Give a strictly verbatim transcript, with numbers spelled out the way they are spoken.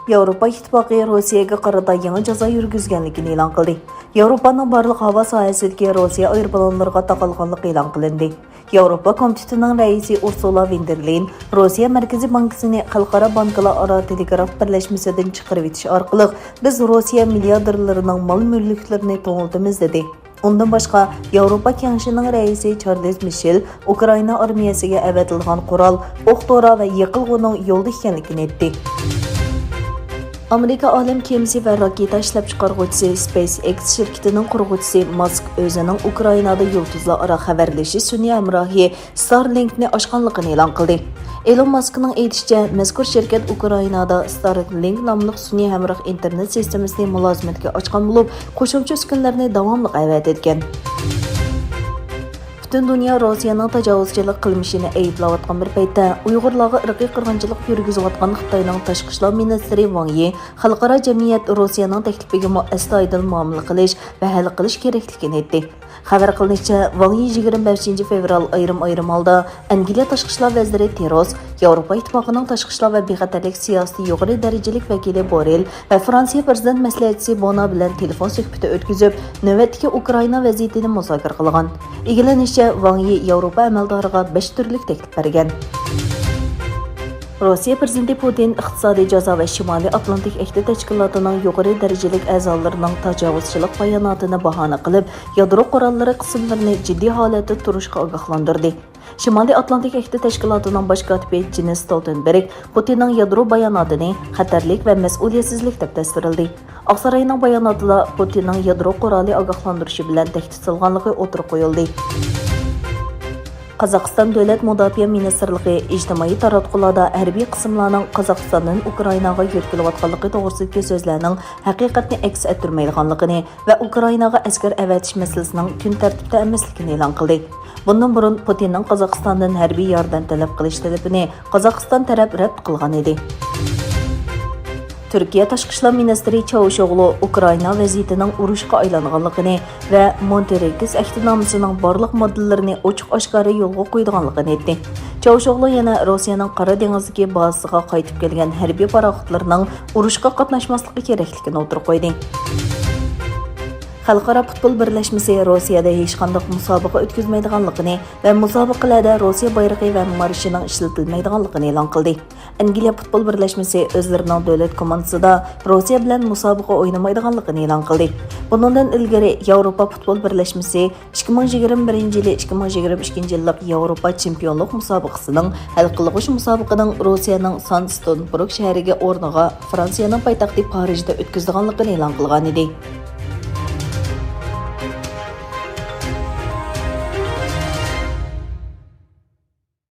ياۋروپا ئىتتىپاقى روسىيەگە قارىتا يېڭى جازا يۈرگۈزگەنلىكىنى ئېلان قىلدى. ياۋروپانىڭ بارلىق ھاۋا ساھەسىدىكى روسىيە ئايروپىلانلىرىغا تاقالغانلىقى ئېلان قىلىندى. ياۋروپا كومىتېتىنىڭ رەئىسى ئۇرسۇلا ۋېندېرلېين روسىيە مەركىزىي بانكىسىنى خەلقئارا بانكىلار ئارا تېلېگراف بىرلەشمىسىدىن چىقىرىۋېتىش ئارقىلىق، بىز روسىيە مىلياردېرلىرىنىڭ مال-مۈلۈكلىرىنى توڭلىتىمىز، دېدى. ئۇندىن باشقا، ياۋروپا كېڭىشىنىڭ رەئىسى چارلىز مىشېل ئۇكرائىنا ئارمىيەسىگە ئەۋەتىدىغان قورال، ئوق-دورا ۋە يېقىلغۇنىڭ يولدا ئىكەنلىكىنى ئېيتتى. ئامېرىكا ئالەم كېمىسى ۋە راكېتا ئىشلەپچىقارغۇچىسى سپېيس ئېكس شىركىتىنىڭ قۇرغۇچىسى ماسك ئۆزىنىڭ ئۇكرائىنادا يۇلتۇزلار ئارا خەۋەرلىشىش سۈنئىي ھەمراھى ستارلىنكنى ئاچقانلىقىنى ئېلان قىلدى. ئېلون ماسكنىڭ ئېيتىشىچە، مەزكۇر شىركەت ئۇكرائىنادا ستارلىنك ناملىق سۈنئىي ھەمراھ ئىنتېرنېت سىستېمىسىنى مۇلازىمەتكە ئاچقان بولۇپ، قوشۇمچە ئۈسكۈنىلەرنى داۋاملىق ئەۋەتىدىكەن. پۈتۈن دۇنيا روسىيەنىڭ تاجاۋۇزچىلىق قىلمىشىنى ئەيىبلەۋاتقان بىر پەيتتە، ئۇيغۇرلارغا ئىرقىي قىرغىنچىلىق يۈرگۈزۈۋاتقان خىتاينىڭ تاشقى ئىشلار مىنىستىرى ۋاڭ يى خەلقئارا جەمئىيەت روسىيەنىڭ تەكلىپىگىمۇ ئەستايىدىل مۇئامىلە قىلىش ۋە ھەل قىلىش كېرەكلىكىنى ئېيتتى. خەۋەر قىلىنىشىچە، ۋاڭ يى يىگىرمە بەشىنچى فېۋرال ئايرىم-ئايرىم ھالدا ئەنگلىيە تاشقى ئىشلار ۋەزىرى تېروس، ياۋروپا ئىتتىپاقىنىڭ تاشقى ئىشلار ۋە بىخەتەرلىك سىياسىتى يۇقىرى دەرىجىلىك ۋەكىلى بورېل ۋە فرانسىيە پىرېزىدېنت مەسلىھەتچىسى بونا بىلەن تېلېفون سۆھبىتى ئۆتكۈزۈپ، نۆۋەتتىكى ئۇكرائىنا ۋەزىيىتىنى مۇزاكىرە قىلغان. ئىگىلىنىشىچە، ۋاڭ يى ياۋروپا ئەمەلدارىغا بەش تۈرلۈك تەكلىپ بەرگەن. روسىيە پىرېزىدېنتى پۇتىن ئىقتىسادىي جازا ۋە شىمالىي ئاتلانتىك ئەھدى تەشكىلاتىنىڭ يۇقىرى دەرىجىلىك ئەزالىرىنىڭ تاجاۋۇزچىلىق باياناتىنى باھانە قىلىپ، يادرو قوراللىرى قىسىملىرىنى جىددىي ھالەتتە تۇرۇشقا ئاگاھلاندۇردى. شىمالىي ئاتلانتىك ئەھدى تەشكىلاتىنىڭ باش كاتىپى جېنس ستولتېنبېرگ پۇتىننىڭ يادرو باياناتىنى خەتەرلىك ۋە مەسئۇلىيەتسىزلىك دەپ تەستىرلىدى. ئاقساراينىڭ باياناتىدا پۇتىننىڭ يادرو قورالى ئاگاھلاندۇرۇشى بىلەن تەھدىت سالغانلىقى ئوتتۇرىغا قويۇلدى. قازاقىستان دۆلەت مۇداپىئە مىنىستىرلىقى ئىجتىمائىي تاراتقۇلادا ھەربىي قىسىملارنىڭ قازاقىستاندىن ئۇكرائىناغا يۆتكىلىۋاتقانلىقى توغرىسىدىكى سۆزلەرنىڭ ھەقىقەتنى ئەكس ئەتتۈرمەيدىغانلىقىنى ۋە ئۇكرائىناغا ئەسكەر ئەۋەتىش مەسىلىسىنىڭ كۈن تەرتىپتە ئەمەسلىكىنى ئېلان قىلدى. بۇندىن بۇرۇن پۇتىننىڭ قازاقىستاندىن ھەربىي ياردەم تەلەپ قىلىش تەلىپىنى قازاقىستان تەرەپ رەت قىلغان ئىدى. تۈركىيە تاشقى ئىشلار مىنىستىرى چاۋۇشئوغلۇ ئۇكرائىنا ۋەزىيىتىنىڭ ئۇرۇشقا ئايلانغانلىقىنى ۋە مونترېكس ئەھدىنامىسىنىڭ بارلىق ماددىلىرىنى ئوچۇق-ئاشكارا يولغا قويىدىغانلىقىنى ئېيتتى. چاۋۇشئوغلۇ يەنە روسىيەنىڭ قارا دېڭىزدىكى بازىسىغا قايتىپ كەلگەن ھەربىي پاراخوتلىرىنىڭ ئۇرۇشقا قاتناشماسلىقى كېرەكلىكىنى ئوتتۇرىغا قويدى. خەلقئارا پۇتبول بىرلەشمىسى روسىيەدە ھېچقانداق مۇسابىقە ئۆتكۈزمەيدىغانلىقىنى ۋە مۇسابىقىلەردە روسىيە بايرىقى ۋە مارشىنىڭ ئىشلىتىلمەيدىغانلىقىنى ئېلان قىلدى. ئەنگلىيە پۇتبول بىرلەشمىسى ئۆزلىرىنىڭ دۆلەت كوماندىسىدا روسىيە بىلەن مۇسابىقە ئوينىمايدىغانلىقىنى ئېلان قىلدى. بۇنىڭدىن ئىلگىرى ياۋروپا پۇتبول بىرلەشمىسى ئىككى مىڭ يىگىرمە بىرىنچى يىلى ئىككى مىڭ يىگىرمە ئىككىنچى يىللىق ياۋروپا چېمپىيونلۇق مۇسابىقىسىنىڭ ھەل قىلغۇچ مۇسابىقىنىڭ روسىيەنىڭ سان ستونبرۇگ شەھىرىگە ئورنىغا فرانسىيەنىڭ پايتەختى پارىژدا ئۆتكۈزىدىغانلىقىنى ئېلان قىلغانىدى.